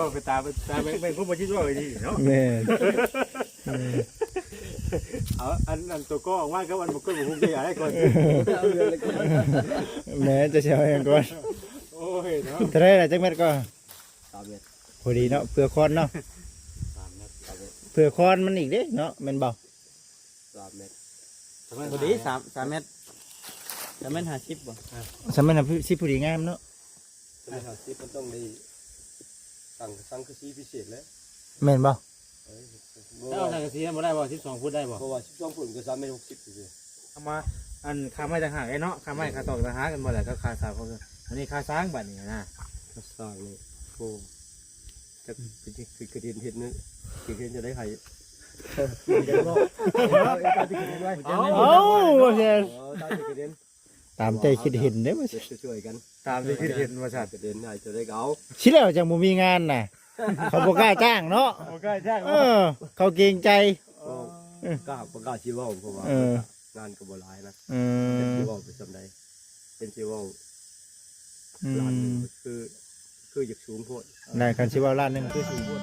ກໍໄປຕາມ ຕາມແມ່ນ ແມ່ນ ຜູ້ບໍ່ຄິດວ່າໄອ້ນີ້ເນາະ ແມ່ນ ເອີ ເອົາອັນ ອັນໂຕກໍອອກມາກັບອັນບໍ່ກົດບໍ່ຮູ້ໄດ້ໃດກ່ອນ ແມ່ນ ຈະຊິເອົາຫຍັງກ່ອນ ໂອ້ຍເນາະ ເທົ່າໃດລະ ຈັກແມັດກໍ ສາມແມັດ ພໍດີເນາະ ເພື່ອຄອນເນາະ ສາມແມັດ ສາມແມັດ ເພື່ອຄອນມັນອີກເດ້ເນາະ ແມ່ນບໍ່? ສາມແມັດ ສາມແມັດ ພໍດີ ສາມ ສາມແມັດ ສາມແມັດຫ້າສິບບໍ່? ສາມແມັດຫ້າສິບພໍດີງາມເນາະ ສາມແມັດຫ້າສິບມັນຕ້ອງໄດ້ຕັ້ງສັງກະສີພິເສດແລ້ວ ແມ່ນບໍ່? ເອີ ເຈົ້າເອົາສັງກະສີນັ້ນບໍ່ໄດ້ບໍ່? ສິບສອງຟຸດໄດ້ບໍ່? ເພາະວ່າສິບສອງຟຸດມັນກໍສາມແມັດຫົກສິບຊື່ໆ ເອົາມາ ອັນຄ່າໄມ້ຕ່າງຫາກເດ້ເນາະ ຄ່າໄມ້ຄ່າຕອກຕ່າງຫາກກັນບໍ່ແຫຼະ ກັບຄ່າເຊົ່າເຂົາ ອັນນີ້ຄ່າສ້າງບັດນີ້ນະ ຄ່າສ້າງນີ້ ໂອ້ ຈັກຄື ຄື ຄືເຫັນ ເຫັນ ຄືເຫັນຈະໄດ້ໃຫ້ ເອົາ ຕາມໃຈຄິດເຫັນເດ້ ວ່າຊັ້ນ ຊ່ວຍໆກັນ ຕາມທີ່ຄິດເຫັນວ່າຊັ້ນ ເຫັນໃຫ້ເທົ່າໃດກໍເອົາ ຊິແລ້ວຈັ່ງບໍ່ມີງານນະ ເຂົາບໍ່ກ້າຈ້າງເນາະ ບໍ່ກ້າຈ້າງ ເອີ ເຂົາເກງໃຈ ເອີ ກໍບໍ່ກ້າຊິເວົ້າ ເພາະວ່າ ເອີ ງານກໍບໍ່ຫຼາຍນະ ເອີ ຊິເວົ້າໄປສ່ຳໃດ ເປັນຊິເວົ້າ ອືມ ລ້ານໜຶ່ງຄື ຄືຢາກສູງໂພດ ໄດ້ ຄັນຊິເວົ້າລ້ານໜຶ່ງຄືສູງໂພດ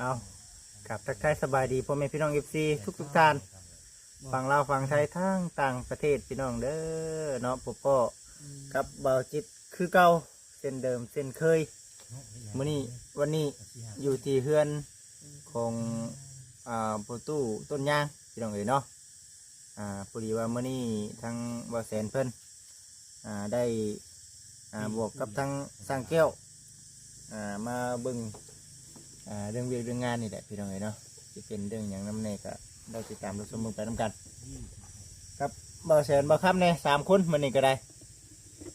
ເອົາ ກາບທັກທາຍສະບາຍດີພໍ່ແມ່ພີ່ນ້ອງ ເອັຟຊີ ທຸກໆທ່ານ ຝັ່ງລາວຝັ່ງໄທ ທັງຕ່າງປະເທດ ພີ່ນ້ອງເດີເນາະ ພົບພໍ້ກັບບ່າວຈິດຄືເກົ່າ ເຊັ່ນເດີມເຊັ່ນເຄີຍ ມື້ນີ້ ວັນນີ້ຢູ່ທີ່ເຮືອນຂອງ ອ່າ ພໍ່ຕູ້ຕົ້ນຍາງ ພີ່ນ້ອງເອີຍເນາະ ອ່າ ພໍດີວ່າມື້ນີ້ທາງບ່າວແສນເພິ່ນ ອ່າ ໄດ້ ອ່າ ບອກກັບທາງຊ່າງແກ້ວ ອ່າ ມາເບິ່ງ ອ່າ ເລື່ອງວຽກເລື່ອງງານນີ້ແຫຼະ ພີ່ນ້ອງເອີຍເນາະ ຊິເປັນເລື່ອງຫຍັງນຳແດ່ກໍລອຕິດຕາມຮັບຊົມເບິ່ງໄປນຳກັນ ກັບບ່າວແສນ ບ່າວຄຳແດ່ ສາມຄົນມື້ນີ້ກໍໄດ້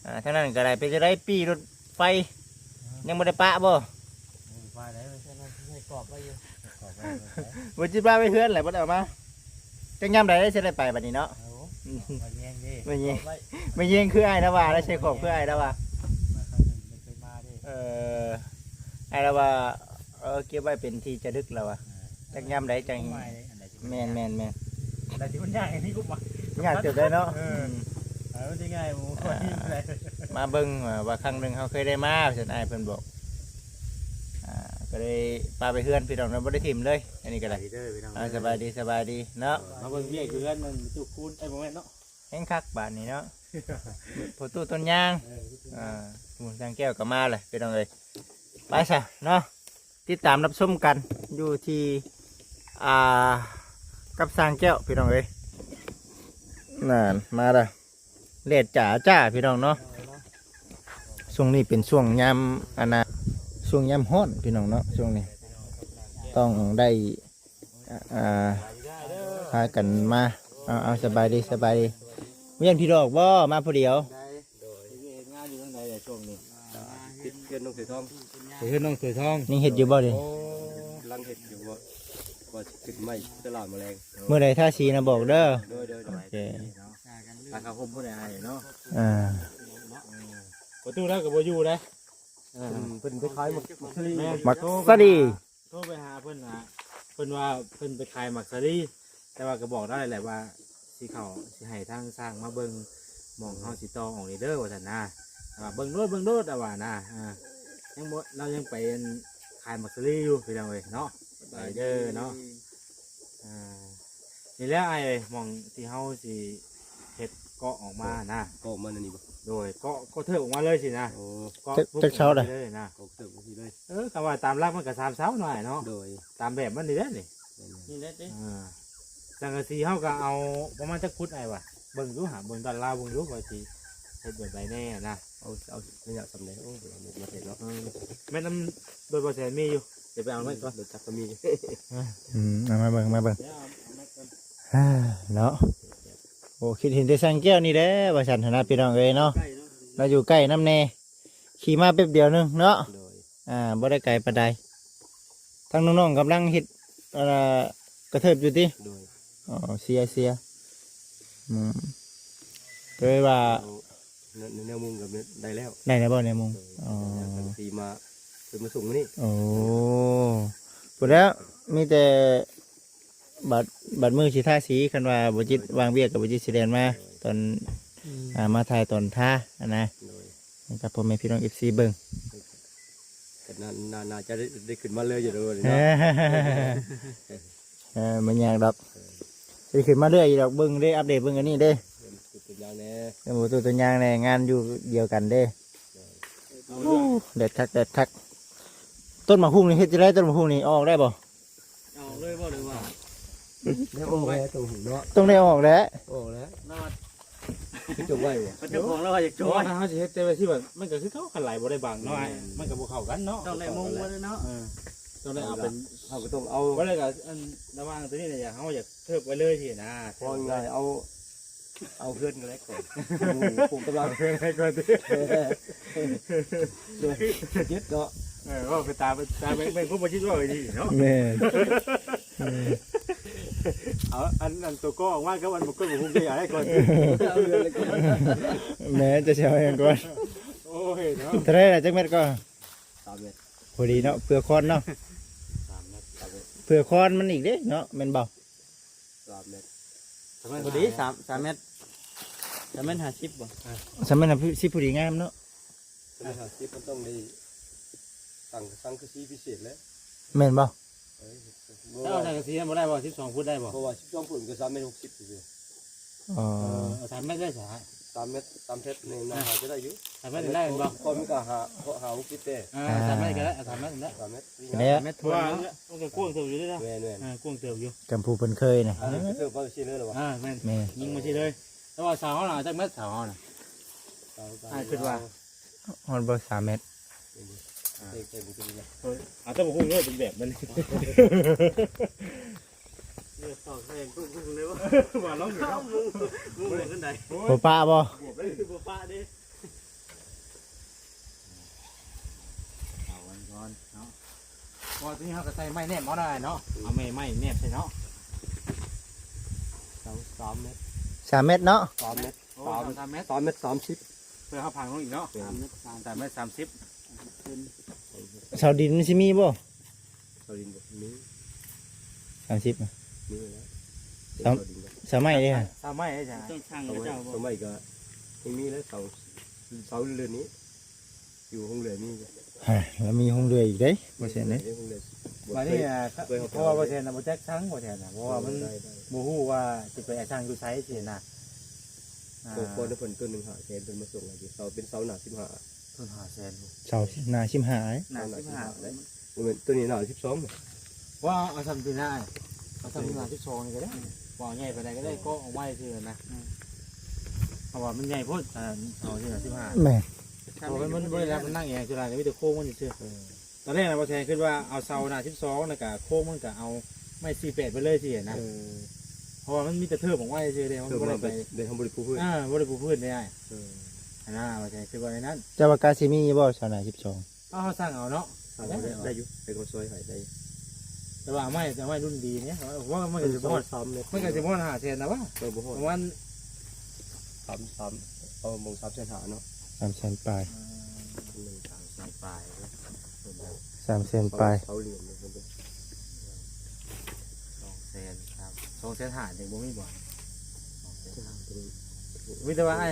ອ່າ ທາງນັ້ນກໍໄດ້ ເປັນຈັ່ງໃດປີ້ລົດໄຟ ຍັງບໍ່ໄດ້ປະບໍ່? ບໍ່ໄດ້ ໃສ່ກອບໄວ້ຢູ່ ບໍ່ຈິດວ່າໄປເຮືອນແຫຼະ ບໍ່ໄດ້ເອົາມາ ຈັກຍາມໃດຊິໄດ້ໄປບັດນີ້ເນາະ ໂອ້ ອືມ ມາແຍງເດ້ ມາແຍງ ມາແຍງຄືອ້າຍລາວວ່າ ລາວໃສ່ກອບຄືອ້າຍລາວວ່າ ມາຄັ້ງໜຶ່ງໄດ້ເຄີຍມາເດ້ ເອີ ອ້າຍລາວວ່າ ເອີ ເກັບໄວ້ເປັນທີ່ຈະລຶກລາວວ່າ ອ່າ ຈັກຍາມໃດຈັ່ງ ແມ່ນໆໆ ແລ້ວທີ່ມັນຍາກອັນນີ້ກໍວ່າ ຍາກເຕີບໄດ໋ເນາະ ເອີ ເອີ ມັນຊິງ່າຍບໍ່ ອ່າ ມາເບິ່ງວ່າ ວ່າຄັ້ງໜຶ່ງເຮົາເຄີຍໄດ້ມາ ວ່າຊັ້ນ ອ້າຍເພິ່ນບອກ ອ່າ ກໍເລີຍພາໄປເຮືອນ ພີ່ນ້ອງເນາະ ບໍ່ໄດ້ຖິ້ມເລີຍ ອັນນີ້ກໍໄດ້ ເດີພີ່ນ້ອງ ອ່າ ເດີ ສະບາຍດີ ສະບາຍດີເນາະ ມາເບິ່ງວຽກຢູ່ເຮືອນນັ້ນ ຕູ້ຄູນ ເອີ ບໍ່ແມ່ນເນາະ ແຮງຄັກບາດນີ້ເນາະ ພໍ່ຕູ້ຕົ້ນຍາງ ເອີ ອ່າ ໝູ່ຊ່າງແກ້ວກໍມາແຫຼະ ພີ່ນ້ອງເອີຍ ໄປຊະເນາະ ຕິດຕາມຮັບຊົມກັນຢູ່ທີ່ ອ່າ ກັບຊ່າງແກ້ວ ພີ່ນ້ອງເອີຍ ນັ້ນ ມາລະ ແດດຈ້າໆ ພີ່ນ້ອງເນາະ ຊ່ວງນີ້ເປັນຊ່ວງຍາມ ອັນນ່າ ຊ່ວງຍາມຮ້ອນ ພີ່ນ້ອງເນາະ ຊ່ວງນີ້ຕ້ອງໄດ້ ອ່າ ພາກັນມາ ເອົາ ເອົາ ສະບາຍດີ ສະບາຍດີ ວຽນຜີດອກບໍ່ ມາຜູ້ດຽວ ໂດຍ ເຮັດງານຢູ່ທາງໃດລະຊ່ວງນີ້ ເຮັດເຮືອນນ້ອງເສືອທອງ ເຮັດເຮືອນນ້ອງເສືອທອງ ຍັງເຮັດຢູ່ບໍ່ນີ້ ໂອ້ ກຳລັງເຮັດຢູ່ ວ່າຊິຂຶ້ນໄມ້ຕະຫຼາດມື້ແລງ ມື້ໃດທາສີນະບອກເດີ ໂດຍ ໂດຍ ໂດຍ ໂອເຄ ຕາຂາຫົ່ມຜູ້ໃດອ້າຍເນາະ ອ່າ ປະຕູລາວກໍບໍ່ຢູ່ໄດ໋ ເອີ ເພິ່ນ ເພິ່ນໄປຂາຍໝາກສາລີ ໝາກສາລີ ໂທໄປຫາເພິ່ນນະ ເພິ່ນວ່າເພິ່ນໄປຂາຍໝາກສາລີ ແຕ່ວ່າກໍບອກລາວແຫຼະວ່າຊິເຂົ້າ ຊິໃຫ້ທາງຊ່າງມາເບິ່ງ ໝ່ອງເຮົາຊິຕໍ່ອອກນີ້ເດີວ່າຊັ້ນນະ ວ່າເບິ່ງໂລດ ເບິ່ງໂລດລາວວ່ານະ ອ່າ ຍັງບໍ່ ລາວຍັງໄປ ອັນ ຂາຍໝາກສາລີຢູ່ ພີ່ນ້ອງເອີຍເນາະ ໄປເດີເນາະ ອ່າ ນີ້ແຫຼະອ້າຍເອີຍ ໝ່ອງທີ່ເຮົາຊິເຮັດເກາະອອກມານະ ເກາະມັນອັນນີ້ບໍ່ ໂດຍ ເກາະ ເກາະເທີບອອກມາເລີຍຊີ້ນະ ໂອ້ ເກາະ ຈັກ ຈັກເຊົາໃດ ເລີຍນະ ເກາະເທີບອອກມາຊີ້ເລີຍ ເອີ ຄັນວ່າຕາມຫຼັກມັນກໍສາມເສົາເນາະອ້າຍເນາະ ໂດຍ ຕາມແບບມັນນີ້ແຫຼະນີ້ ນີ້ແຫຼະຕິ ອ່າ ສັງກະສີເຮົາກໍເອົາປະມານຈັກຟຸດອ້າຍວ່າ ເບິ່ງດູຫາ ເບິ່ງດ້ານລາວເບິ່ງດູວ່າຊິເຮັດແບບໃດແດ່ນະ ເອົາ ເອົາໄລຍະສ່ຳໃດ ໂອ້ ບໍ່ໄດ້ເຮັດເນາະ ເອີ ແມ່ນນຳ ໂດຍບໍ່ແສນມີຢູ່ ດຽວໄປເອົາໄວ້ກ່ອນ ລົດຈັກກໍມີ ອືມ ເອົາມາເບິ່ງ ມາເບິ່ງ ດຽວເອົາ ເອົາໄວ້ກ່ອນ ເນາະ ໂອ້ ຄິດເຫັນແຕ່ຊ່າງແກ້ວນີ້ແຫຼະວ່າຊັ້ນຫັ້ນນະ ພີ່ນ້ອງເອີຍເນາະ ໃກ້ເນາະ ລາວຢູ່ໃກ້ນຳແດ່ ຂີ່ມາແປັບດຽວໜຶ່ງເນາະ ໂດຍ ອ່າ ບໍ່ໄດ້ໄກປານໃດ ທາງນ້ອງໆກຳລັງເຮັດ ເອີ ກະເທີບຢູ່ຕິ ໂດຍ ອໍ ເສຍ ເສຍ ອືມ ກໍເລີຍວ່າ ເອົາ ແນວ ແນວມຸງກໍໄດ້ແລ້ວ ໄດ້ແລ້ວບໍ່ແນວມຸງ? ໂດຍ ອໍ ຈັງຊິມາ ເພິ່ນມາສົ່ງມື້ນີ້ ໂອ້ ພຸ້ນແລ້ວ ມີແຕ່ບາດ ບາດມື້ຊິທາສີ ຄັນວ່າບໍ່ຈິດວ່າງວຽກກໍບໍ່ຈິດຊິແລ່ນມາ ໂດຍ ຕອນ ອືມ ອ່າ ມາຖ່າຍຕອນທາຫັ້ນນະ ໂດຍ ໃຫ້ກັບພໍ່ແມ່ພີ່ນ້ອງເອັຟຊີເບິ່ງ ກໍໜ້າ ໜ້າ ໜ້າຈະໄດ້ ໄດ້ຂຶ້ນມາເລື້ອຍຢູ່ດອກເນາະ ເອີ ບໍ່ຍາກດອກ ຊິຂຶ້ນມາເລື້ອຍຢູ່ດອກ ເບິ່ງເດ້ ອັບເດດເບິ່ງອັນນີ້ເດ້ ເບິ່ງຕູ້ຕົວຢ່າງແດ່ ເບິ່ງຕູ້ຕົວຢ່າງແດ່ ງານຢູ່ດຽວກັນເດ້ ໂອ້ ແດດຄັກ ແດດຄັກ ຕົ້ນໝາກຫຸ່ງນີ້ເຮັດຈັ່ງໃດ? ຕົ້ນໝາກຫຸ່ງນີ້ເອົາອອກໄດ້ບໍ່? ເອົາອອກເລີຍບໍ່ ຫຼືວ່າ? ໄດ້ອອກແລ້ວ ຕ້ອງໄດ້ອອກແລ້ວ ອອກແລ້ວ ເນາະ ຄືຈົງໄວ້ບໍ່? ເຈົ້າຂອງລາວວ່າຢາກໂຈະ ເຮົາຊິເຮັດແຕ່ວ່າຊິວ່າ ມັນກໍຄືເກົ່າ ຄັນຫຼາຍບໍ່ໄດ້ບັງເນາະ ມັນກໍບໍ່ເຂົ້າກັນເນາະ ຕ້ອງໄດ້ມຸງໄວ້ເນາະ ເອີ ຕ້ອງໄດ້ເອົາເປັນ ເຮົາກໍຕ້ອງເອົາ ບໍ່ໄດ້ກໍອັນ ລະຫວ່າງຕົວນີ້ນະ ເຮົາຢາກເທີບໄວ້ເລີຍຊີ້ນະ ເອົາງ່າຍ ເອົາ ເອົາເຮືອນກໍໄດ້ກ່ອນ ປູກກຳລັງ ເອົາເຮືອນໃຫ້ກ່ອນຕິ ເຈັດເນາະ ເອີ ເວົ້າໄປຕາມ ຕາມແມ່ນ ແມ່ນ ຜູ້ບໍ່ຈິດເວົ້າດີເນາະ ແມ່ນ ເອົາອັນ ອັນໂຕກໍອອກມາກັບອັນບໍ່ກົດບໍ່ຮຸ່ງໄດ້ໃຫ້ກ່ອນ ເອົາເຮືອນໃຫ້ກ່ອນ ແມ່ນ ຈະຊິເອົາຫຍັງກ່ອນ ໂອ້ຍເນາະ ເທົ່າໃດລະ ຈັກແມັດກໍ? ສາມແມັດ ພໍດີເນາະ ເພື່ອຄອນເນາະ ສາມແມັດ ສາມແມັດ ເພື່ອຄອນມັນອີກເດ້ເນາະ ແມ່ນບໍ່? ສາມແມັດ ສາມແມັດພໍດີ ສາມ ສາມແມັດ ສາມແມັດຫ້າສິບບໍ່? ສາມແມັດຫ້າສິບພໍດີງາມເນາະ ສາມແມັດຫ້າສິບມັນຕ້ອງໄດ້ ສັງ ສັງກະສີພິເສດແຫຼະ ແມ່ນບໍ່? ເອີ ເຈົ້າ ເຈົ້າ ສັງກະສີນັ້ນບໍ່ໄດ້ບໍ່? ສິບສອງຟຸດໄດ້ບໍ່? ເພາະວ່າສິບສອງຟຸດມັນກໍສາມແມັດຫົກສິບຊື່ໆ ອໍ ເອີ ເອົາສາມແມັດໄດ້ຊະ ສາມແມັດ ສາມແມັດນີ້ໜ້າຈະໄດ້ຢູ່ ສາມແມັດໄດ້ບໍ່? ຄອນມັນກໍຫ້າ ຫ້າຫົກສິບເດ້ ອ່າ ອ່າ ສາມແມັດກໍໄດ້ ເອົາສາມແມັດນັ້ນແຫຼະ ສາມແມັດ ສາມແມັດ ເພາະວ່າມັນກໍກວ້າງເຕີບຢູ່ເດ້ ແມ່ນໆ ເອີ ກວ້າງເຕີບຢູ່ ກຳຜູ້ເພິ່ນເຄີຍນະ ອ່າ ເຕີບມາຊີ້ເລີຍລະຫວະ ອ່າ ແມ່ນ ແມ່ນ ຍິງມາຊີ້ເລີຍ ແຕ່ວ່າເສົາເຮົານະ ຈັກແມັດເສົາເຮົານະ? ອ້າຍຄິດວ່າ ຮອດບໍ່ ສາມແມັດ ເອີ ເອົາແຕ່ບໍ່ຮູ້ເລີຍເປັນແບບມັນ ເລືອກຕອກແຮງກຸ້ງໆເລີຍວ່າ ວ່າລອງຢູ່ ມຸງ ມຸງຂຶ້ນໄດ ບໍ່ປະບໍ່? ບໍ່ປະເດ້ ເອົາມັນກ່ອນເນາະ ເພາະວ່າຕົວນີ້ເຮົາກໍໃສ່ໄມ້ແນບເອົາໄດ້ເນາະ ເອົາໄມ້ ໄມ້ແນບໃສ່ເນາະ ເສົາສາມແມັດ ສາມແມັດເນາະ ສາມແມັດ ໂອ້ ສາມ ສາມແມັດ ສາມແມັດສາມສິບ ເພື່ອເຮົາພັງລົງອີກເນາະ ສາມແມັດສາມ ສາມແມັດສາມສິບ ເສົາດິນມັນຊິມີບໍ່? ເສົາດິນບໍ່ມີ ສາມສິບນະ ມີແລ້ວ ເສົາ ເສົາໄມ້ເດ້ ເສົາໄມ້ເດ້ ເສົາໄມ້ກໍຍັງມີແລ້ວ ເສົາ ເສົາເລື່ອຍນີ້ ຢູ່ໂຮງເຮືອນມີຢູ່ ຮະ ແລ້ວມີໂຮງເຮືອນອີກເດ້ ບໍ່ແມ່ນເດ້ ໂຮງເຮືອນ ບາດນີ້ ເຄີຍ ເຄີຍເຮົາ ເພາະວ່າບໍ່ແມ່ນນະ ບໍ່ຈັກສັງ ບໍ່ແມ່ນນະ ເພາະວ່າມັນ ໄດ້ ໄດ້ ບໍ່ຮູ້ວ່າຊິໄປສັງຢູ່ໃສຊີ້ນະ ອ່າ ເພາະເພິ່ນຕົ້ນໜຶ່ງຫ້າແສນ ເພິ່ນມາສົ່ງໃຫ້ເຮົາ ເປັນເສົາໜ້າສິບຫ້າ ຕົ້ນຫ້າແສນ ເສົາໜ້າສິບຫ້າ ໜ້າສິບຫ້າ ເດ້ ບໍ່ແມ່ນ ຕົວນີ້ໜ້າສິບສອງ ວ່າເອົາສ່ຳນີ້ນະ ເອົາສ່ຳນີ້ໜ້າສິບສອງນີ້ກໍໄດ້ ບໍ່ເອົາໃຫຍ່ປານໃດກໍໄດ້ ເກາະເອົາໄວ້ຊື່ນະ ເພາະວ່າມັນໃຫຍ່ໂພດ ເອົາທີ່ໜ້າສິບຫ້າ ແມ່ນ ເພາະວ່າມັນບໍ່ໄດ້ຮັບນ້ຳໜັກອີ່ຫຍັງ ສ່ວນຫຼາຍກໍມີແຕ່ໂຄງມັນຊື່ ເອີ ຕອນແລກນະ ບໍ່ແຊງຄິດວ່າເອົາເສົາໜ້າສິບສອງ ແລ້ວກະໂຄງມັນກະເອົາໄມ້ສີ່ແປດໄປເລີຍຊີ້ນະ ເອີ ເພາະວ່າມັນມີແຕ່ເທີບອອກໄວ້ຊື່ເດ້ ມັນບໍ່ໄດ້ໄປ ເອີ ບໍ່ໄດ້ປູພື້ນ ອ່າ ບໍ່ໄດ້ປູພື້ນໄດ້ ເອີ ອັນນັ້ນ ບໍ່ແຊງຄິດວ່າແນວນັ້ນ ເຈົ້າວ່າກະຊິມີຢູ່ບໍ່ເສົາໜ້າສິບສອງ? ເອົາ ເຮົາສັ່ງເອົາເນາະ ສັ່ງເອົາໄດ້ ໄດ້ຢູ່ ໃຫ້ເຂົາຊ່ອຍໃຫ້ໄດ້ ແຕ່ວ່າເອົາໄມ້ ເອົາໄມ້ລຸ້ນດີນີ້ ເພາະວ່າມັນກໍຊິບໍ່ຮອດ ເອົາເສົາສາມແມັດ ມັນກໍຊິບໍ່ຮອດຫ້າແສນນະຫວາ ເອີ ບໍ່ຮອດ ປະມານ ສາມ ສາມ ເອົາໝ່ອງສາມແສນຫ້າເນາະ ສາມແສນປາຍ ອ່າ ສາມແສນປາຍ ສາມແສນປາຍ ເສົາເຫຼື້ອນ ສອງແສນ ສອງແສນຫ້າ ຍັງບໍ່ມີບໍ່? ມີແຕ່ວ່າອ້າຍ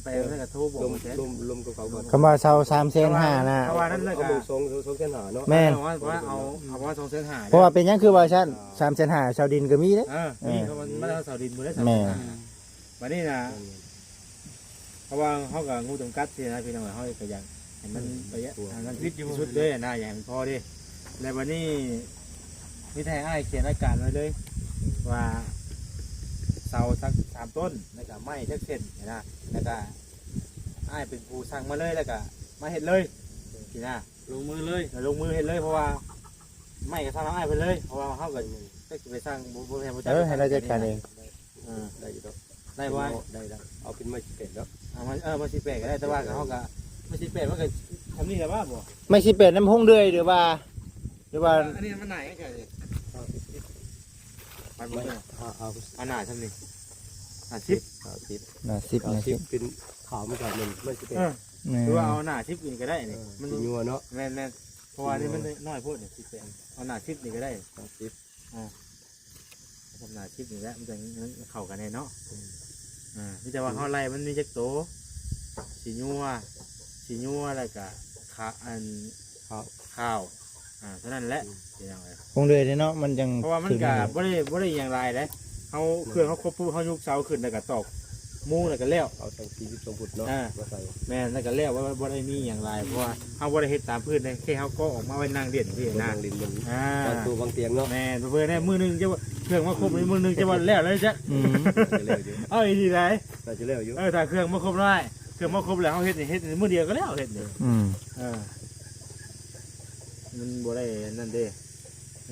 ໄປແລ້ວກໍໂທບອກ ລົມ ລົມ ລົມກັບເຂົາກ່ອນ ຄຳວ່າເຊົາສາມແສນຫ້ານະ ເພາະວ່ານັ້ນແຫຼະ ເອົາໝ່ອງສອງ ສອງແສນຫ້າເນາະ ແມ່ນ ເອົາ ເອົາ ເອົາສອງແສນຫ້າ ເພາະວ່າເປັນຫຍັງຄືວ່າຊັ້ນ ສາມແສນຫ້າ ເຊົາດິນກໍມີເດ້ ເອີ ມີ ເອີ ເຂົາມາເຊົາດິນໝົດແລ້ວ ແມ່ນ ສາມແສນຫ້າ ບາດນີ້ນະ ເພາະວ່າເຮົາກໍງົບຈຳກັດຊີ້ນະພີ່ນ້ອງ ເຮົາກໍຢາກໃຫ້ມັນປະຢັດ ອືມ ໃຫ້ມັນທີ່ສຸດເລີຍນະ ຢ່າໃຫ້ມັນພໍເດ້ ແລ້ວບາດນີ້ມີແຕ່ໃຫ້ອ້າຍຂຽນລາຍການໄວ້ເລີຍ ວ່າເສົາຈັກສາມຕົ້ນ ແລ້ວກໍໄມ້ຈັກເສັ້ນນະ ແລ້ວກໍອ້າຍເປັນຜູ້ສັ່ງມາເລີຍ ແລ້ວກໍມາເຮັດເລີຍຊີ້ນະ ລົງມືເລີຍ ລົງມືເຮັດເລີຍ ເພາະວ່າໄມ້ກໍສັ່ງນຳອ້າຍເພິ່ນເລີຍ ເພາະວ່າເຮົາກໍ ອືມ ຈັກຊິໄປສັ່ງ ບໍ່ ບໍ່ແມ່ນ ເອີ ໃຫ້ລາວຈັດການເອງ ເອີ ໄດ້ຢູ່ດອກ ໄດ້ບໍ່? ໄດ້ ໄດ້ ເອົາເປັນໄມ້ສີ່ແປດເນາະ ເອົາໄມ້ ເອີ ໄມ້ສີ່ແປດກໍໄດ້ ແຕ່ວ່າເຮົາກໍ ໄມ້ສີ່ແປດມັນກໍທຳນີ້ແຫຼະວ່າບໍ່? ໄມ້ສີ່ແປດນຳໂຮງເດືອຍ ຫຼືວ່າ ຫຼືວ່າ ອັນນີ້ມັນໜ້າຫຍັງແທ້ນີ້ ໄປບໍ່ ເອົາ ເອົາ ອັນໜ້າຊ່ຳນີ້ ເ ຫ້າສິບ ຫ້າສິບ ໜ້າສິບ ໜ້າສິບ ເປັນຂາວມັນກໍມັນ ມັນຊິເປັນ ເອີ ແມ່ນ ຫຼືວ່າເອົາໜ້າສິບນີ້ກໍໄດ້ນີ້ ເອີ ມັນຊິຍົວເນາະ ແມ່ນໆ ເພາະວ່ານີ້ມັນນ້ອຍໂພດນີ້ ສິບແປດ ເອົາໜ້າສິບນີ້ກໍໄດ້ ຫ້າສິບ ອ່າ ທຳໜ້າສິບນີ້ແຫຼະ ມັນຈັ່ງ ມັນເຂົ້າກັນແດ່ເນາະ ອືມ ອ່າ ມີແຕ່ວ່າເຮົາໄລ່ມັນມີຈັກໂຕ ສີຍົວ ສີຍົວ ແລ້ວກະຂາ ອັນ ຂາວ ຂາວ ອ່າ ເທົ່ານັ້ນແຫຼະ ອືມ ພີ່ນ້ອງເອີຍ ຄົງເດືອຍເດ້ເນາະ ມັນຈັ່ງ ເພາະວ່າມັນກະບໍ່ໄດ້ ບໍ່ໄດ້ຫຍັງຫຼາຍເດ້ ເຮົາ ແມ່ນ ເຄື່ອງເຮົາຄົບປຸບ ເຮົາຍົກເສົາຂຶ້ນ ແລ້ວກະຕອກມຸງ ແລ້ວກະແລ້ວ ເອົາສັງກະສີສິບສອງຟຸດເນາະ ອ່າ ມາໃສ່ ແມ່ນ ແລ້ວກະແລ້ວ ບໍ່ ບໍ່ໄດ້ມີຫຍັງຫຼາຍ ເພາະວ່າເຮົາບໍ່ໄດ້ເຮັດຕາມພື້ນເດ້ ແຄ່ເຮົາກໍອອກມາໄວ້ນັ່ງຫຼິ້ນຊື່ນະ ນັ່ງຫຼິ້ນເບິ່ງ ອ່າ ວາງໂຕວາງຕຽງເນາະ ແມ່ນ ເພື່ອໃນມື້ໜຶ່ງຈະວ່າ ເຄື່ອງມາຄົບໃນມື້ໜຶ່ງຈະວ່າແລ້ວແລ້ວຈັກ ອືມ ຈະແລ້ວຢູ່ ເອົາ ອີ່ຫຼີໄດ໋ ໜ້າຈະແລ້ວຢູ່ ເອີ ຖ້າເຄື່ອງມາຄົບໄດ້ ເຄື່ອງມາຄົບແລ້ວ ເຮົາເຮັດນີ້ ເຮັດມື້ດຽວກໍແລ້ວ ເຮັດນີ້ ອືມ ເອີ ມັນບໍ່ໄດ້ອັນນັ້ນເດ້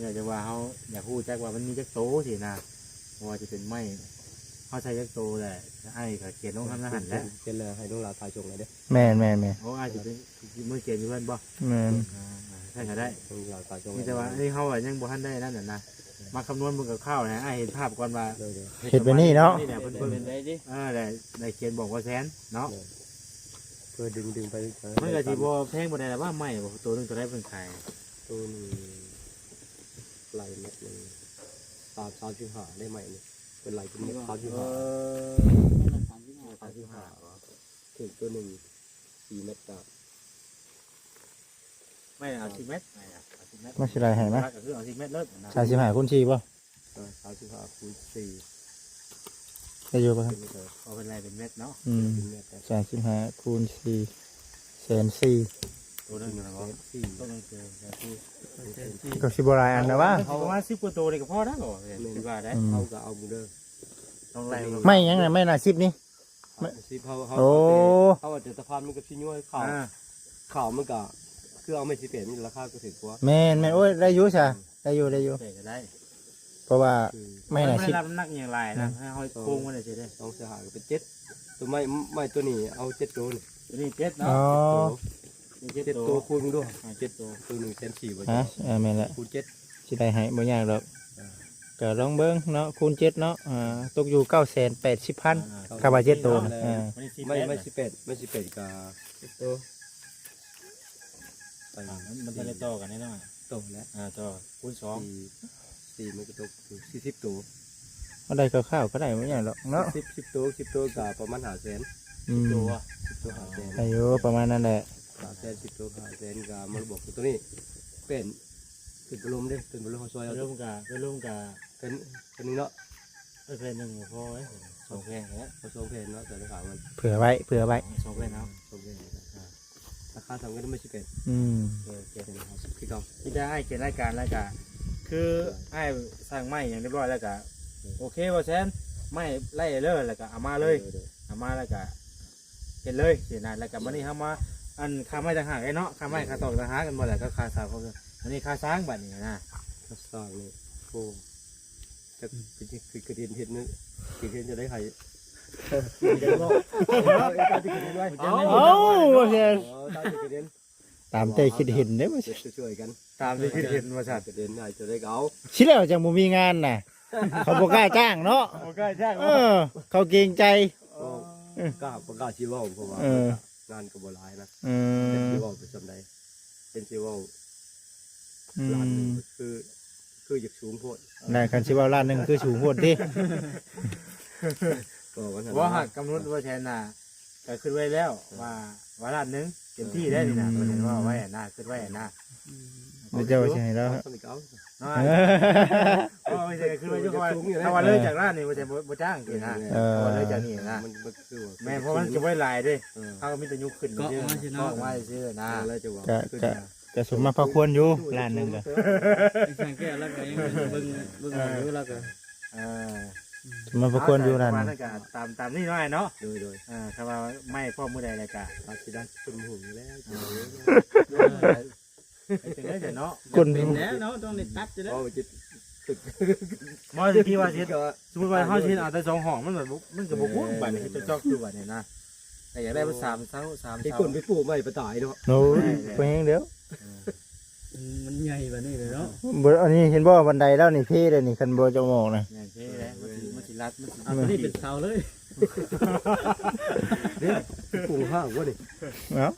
ຢາກຈະວ່າເຮົາຢາກຮູ້ຈັກວ່າມັນມີຈັກໂຕຊີ້ນະ ບໍ່ວ່າຈະເປັນໄມ້ ເຮົາໃຊ້ຈັກໂຕແຫຼະ ອ້າຍກໍຂຽນລົງທາງນັ້ນຫັ້ນແຫຼະ ຂຽນແລ້ວໃຫ້ນ້ອງຫຼ້າຖ່າຍສົ່ງໃຫ້ເດ້ ແມ່ນໆໆ ໂອ້ ອ້າຍຊິເປັນ ຊິເມືອຂຽນຢູ່ເຮືອນບໍ່ ແມ່ນ ອ່າໆ ໃຊ້ກໍໄດ້ ນ້ອງຫຼ້າຖ່າຍສົ່ງ ມີແຕ່ວ່າ ໃຫ້ ເອີ ເຮົາອະຍັງບໍ່ທັນໄດ້ນັ້ນນະ ມາຄຳນວນເບິ່ງຄ່າວໆນະ ອ້າຍເຫັນພາບກ່ອນວ່າ ໂດຍໆ ເຮັດແບບນີ້ເນາະ ເຮັດປະມານນີ້ແຫຼະ ເພິ່ນ ເພິ່ນ ເອີ ໄດ້ ໄດ້ຂຽນບອກວ່າແສນເນາະ ໂດຍ ເພື່ອດຶງ ດຶງໄປ ມັນກໍຊິບໍ່ແພງປານໃດລະວ່າ ໄມ້ບໍ່ ໂຕໜຶ່ງເທົ່າໃດເພິ່ນຂາຍ ໂຕໜຶ່ງ ໄລ່ແມັດໜຶ່ງ ສາມ ສາມສິບຫ້າໄດ້ໄມ້ນີ້ ເພິ່ນໄລ່ເປັນແມັດ ສາມສິບຫ້າ ເອີ ສາມສິບຫ້າ ສາມສິບຫ້າ ຖືກໂຕໜຶ່ງ ສີ່ແມັດກໍ ໄມ້ເອົາສິບແມັດ ໄມ້ເອົາສິບແມັດ ມັນຊິໄດ້ໃຫ້ມາ ກໍຄືເອົາສິບແມັດເລີຍນະ ສາມສິບຫ້າຄູນສີ່ບໍ່? ເອີ ສາມສິບຫ້າຄູນສີ່ ໄດ້ຢູ່ບໍ່? ເປັນແມັດເດີ ເອົາເປັນໄລ່ເປັນແມັດເນາະ ອືມ ເປັນແມັດ ສາມສິບຫ້າຄູນສີ່ ແສນສີ່ ໂຕໜຶ່ງນະບໍ່ ແສນສີ່ ໂຕໜຶ່ງແສນສີ່ ກໍຊິບໍ່ຫຼາຍອັນນະວ່າ ປະມານສິບກວ່າໂຕນີ້ກໍພໍນະ ແມ່ນ ຄິດວ່າໄດ້ ອືມ ເຮົາກໍເອົາເດີ ຕ້ອງໄລ່ ໄມ້ຫຍັງນະ ໄມ້ໜ້າສິບນີ້? ສິບ ເຮົາ ເຮົາ ໂອ້ ເຮົາອາດຈະຕະພານມັນກໍຊິຍ້ວຍຂາວ ອ່າ ຂາວມັນກໍຄືເອົາໄມ້ສິບແປດນີ້ລາຄາກໍຖືກກວ່າ ແມ່ນໆ ໂອ້ຍ ໄດ້ຢູ່ຊະ ອືມ ໄດ້ຢູ່ ໄດ້ຢູ່ ໄດ້ກໍໄດ້ ເພາະວ່າ ຄື ໄມ້ໜ້າສິບ ມັນບໍ່ໄດ້ຮັບນ້ຳໜັກຫຍັງຫຼາຍນະ ອືມ ໃຫ້ເຮົາໂກງມັນໄດ້ຊິເດ້ ສອງ ສາມ ຫ້າ ກໍເປັນເຈັດ ໂຕໄມ້ ໄມ້ໂຕນີ້ເອົາເຈັດໂຕນີ້ ໂຕນີ້ເຈັດເນາະ ອໍ ເຈັດໂຕ ເຈັດໂຕ ຄູນເບິ່ງດູ ອ່າ ເຈັດໂຕ ໂຕໜຶ່ງແສນສີ່ບໍ່ ຮະ ເອີ ແມ່ນແຫຼະ ຄູນເຈັດ ຊິໄດ້ໃຫ້ບໍ່ຍາກດອກ ເອີ ກໍລອງເບິ່ງເນາະ ຄູນເຈັດເນາະ ອ່າ ຕົກຢູ່ເກົ້າແສນແປດສິບພັນ ອ່າ ຄຳວ່າເຈັດໂຕນະ ເອີ ໄມ້ ໄມ້ສິບແປດ ໄມ້ສິບແປດກໍເຈັດໂຕ ໄປ ອ່າ ມັນ ມັນຕ້ອງໄດ້ຕໍ່ກັນແນ່ນອນ ຕໍ່ແລ້ວ ອ່າ ຕໍ່ຄູນສອງ ສີ່ ສີ່ມັນກໍຕົກຢູ່ສີ່ສິບໂຕ ເຮົາໄດ້ຄ່າວໆກໍໄດ້ບໍ່ຫຍັງດອກເນາະ ສິບ ສິບໂຕ ສິບໂຕກໍປະມານຫ້າແສນ ອືມ ສິບໂຕ ສິບໂຕຫ້າແສນ ໄດ້ຢູ່ປະມານນັ້ນແຫຼະ ຫ້າແສນ ສິບໂຕຫ້າແສນ ກໍມາບອກໂຕນີ້ ເປັນ ເປັນພັດລົມເດ້ ເປັນພັດລົມເຮົາຊ່ອຍເອົາ ພັດລົມກະ ພັດລົມກະ ເປັນ ເປັນໜຶ່ງເນາະ ເອີ ແຜ່ນໜຶ່ງບໍ່ພໍເດ້ ສອງແຜ່ນແຫຼະ ເອົາສອງແຜ່ນເນາະ ແຕ່ລະຂາງມັນ ເຜື່ອໄວ້ ເຜື່ອໄວ້ ສອງແຜ່ນເນາະ ສອງແຜ່ນ ອ່າ ລາຄາສ່ຳກັນໄດ້ສິບແປດ ອືມ ເອີ ເຈັດສິບ ຄືເກົ່າ ທີ່ໄດ້ອ້າຍຂຽນລາຍການແລ້ວກະ ຄືອ້າຍສັ່ງໄມ້ຫຍັງຮຽບຮ້ອຍແລ້ວກະ ໂອເຄ ບໍ່ແຊນ ໄມ້ໄລ່ເລີຍ ແລ້ວກະເອົາມາເລີຍ ເອີ ເອົາມາແລ້ວກະ ເຮັດເລີຍຊີ້ນະ ແລ້ວກໍບັດນີ້ເຮົາມາ ອັນ ຄ່າໄມ້ຕ່າງຫາກເດ້ເນາະ ຄ່າໄມ້ ອືມ ຄ່າຕອກຕ່າງຫາກ ແມ່ນບໍ່ລະ ກັບຄ່າສ້າງ ອັນນີ້ຄ່າສ້າງ ບັດນີ້ນະ ຄ່າສ້າງນີ້ ໂອ້ ຈັກ ອືມ ຄື ຄື ຄືເຫັນ ເຫັນ ຄືເຫັນຈະໄດ້ໃຫ້ ເອົາ ຕາມທີ່ຄິດເຫັນເດ້ ວ່າຊິຊ່ວຍໆກັນ ຕາມທີ່ຄິດເຫັນວ່າຊັ້ນ ເປັນໄດ້ກໍໄດ້ກໍເອົາ ຊິແລ້ວຈັ່ງບໍ່ມີງານນະ ເຂົາບໍ່ກ້າຈ້າງເນາະ ບໍ່ກ້າຈ້າງ ເອີ ເຂົາເກງໃຈ ເອີ ກໍບໍ່ກ້າຊິເວົ້າ ເພາະວ່າ ເອີ ງານກໍບໍ່ຫຼາຍນະ ເອີ ຊິເວົ້າໄປສ່ຳໃດ ເປັນຊິເວົ້າ ອືມ ລ້ານໜຶ່ງ ຄື ຄືຢາກສູງໂພດ ແລ້ວຄັນຊິເວົ້າລ້ານໜຶ່ງ ຄືສູງໂພດຕິ ເວົ້າວ່າຊັ້ນ ບໍ່ ຫາກກຳນົດວ່າແສນນະ ກໍຄິດໄວ້ແລ້ວ ເອີ ວ່າ ວ່າລ້ານໜຶ່ງເຕັມທີ່ໄດ້ນີ້ນະ ອືມ ເພິ່ນເວົ້າໄວ້ນະ ຄິດໄວ້ນະ ອືມ ແລ້ວເຈົ້າວ່າຊິໃຫ້ລາວ ເອົາສ່ຳນີ້ກໍເອົາ ເນາະ ເອີ ເວົ້າໄວ້ ຄືວ່າຢູ່ ເພາະວ່າ ຖ້າວ່າເລີຍຈາກລ້ານນີ້ ບໍ່ຈະ ບໍ່ ບໍ່ຈ້າງຊີ້ນະ ເອີ ເພາະວ່າເລີຍຈາກນີ້ນະ ມັນ ມັນຄືວ່າ ແມ່ນ ເພາະມັນຈະບໍ່ຫຼາຍເດ້ ເອີ ເຮົາກໍມີແຕ່ຍົກຂຶ້ນ ເກາະມາຊື່ເນາະ ເກາະມາຊື່ນະ ເອີ ແລ້ວຈະວ່າ ກໍ ກໍ ກໍສົມມາພາຄວນຢູ່ ລ້ານໜຶ່ງກໍ ຊ່າງແກ້ວລາວກໍຍັງເບິ່ງ ເບິ່ງເອົາຢູ່ ລາວກໍ ເອີ ສົມມາພາຄວນຢູ່ ລ້ານໜຶ່ງ ກໍຕາມ ຕາມນີ້ເນາະ ອ້າຍເນາະ ໂດຍ ໂດຍ ເອີ ຖ້າວ່າໄມ້ພ້ອມມື້ໃດແລ້ວກໍ ອາດຊິໄດ້ເປັນໝູ່ຢູ່ແລ້ວ ເອີ ຈັ່ງໃດເນາະ ຄົນເປັນແລ້ວເນາະ ຕ້ອງໄດ້ຕັດຢູ່ແລ້ວ ບໍ່ ທີ່ວ່າຊິ ສົມມຸດວ່າເຮົາຊິເຮັດເອົາແຕ່ສອງຫ້ອງ ມັນແບບ ມັນກໍບໍ່ຄຸ້ມ ເອີ ບາດນີ້ເຮັດຈອກໆຄືບາດນີ້ນະ ກໍຢາກໄດ້ມັນສາມເສົາ ສາມເສົາ ໄປກົ້ນໄປປູກໄມ້ໄປຕາຍເນາະ ໂອ້ຍ ແມ່ນແຫຼະ ບໍ່ແຮງແລ້ວ ເອີ ມັນ ມັນໃຫຍ່ບາດນີ້ເລີຍເນາະ ບໍ່ ອັນນີ້ເຫັນບໍ່ ບັນໄດລາວນີ້ເພເດ້ນີ້ ຄັນບໍ່ຈະອອກນະ ແມ່ນເພແຫຼະ ມັນຊິ ມັນຊິ ອັນນີ້ເປັນເສົາເລີຍ ເດ້ ປູກຫ້າງບໍ່ນີ້ ເອົ້າ